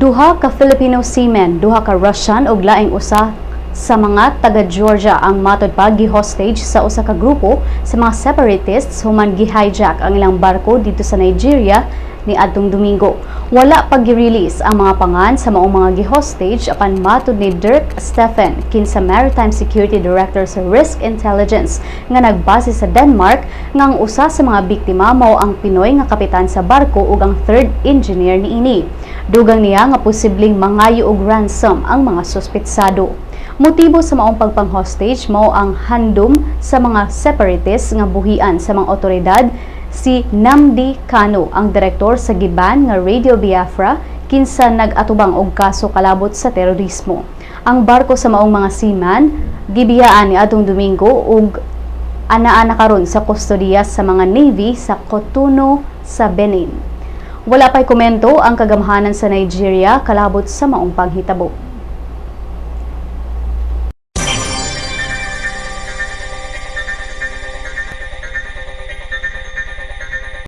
Duha ka Filipino seamen, duha ka Russian ug laing usa sa mga taga Georgia ang matod pa gi-hostage sa usa ka grupo sa mga separatists human gi-hijack ang ilang barko didto sa Nigeria ni adtong Domingo. Wala pa gi-release ang mga pangan sa maong mga gi-hostage, apan matud ni Dirk Steffen, kinsa Maritime Security Director sa Risk Intelligence nga nagbase sa Denmark, nga ang usa sa mga biktima mao ang Pinoy nga kapitan sa barko ug ang third engineer niini. Dugang niya nga posibleng mangayo og ransom ang mga suspetsado. Motibo sa maong pagpang-hostage mao ang handom sa mga separatists nga buhian sa mga otoridad si Nnamdi Kanu, ang direktor sa giban nga Radio Biafra, kinsa nag-atubang og kaso kalabot sa terorismo. Ang barko sa maong mga seaman gibiyaan ni adtong Domingo ug anaa na karon sa kustodiya sa mga Navy sa Cotonou sa Benin. Wala pa'y komento ang kagamhanan sa Nigeria kalabot sa maong panghitabo.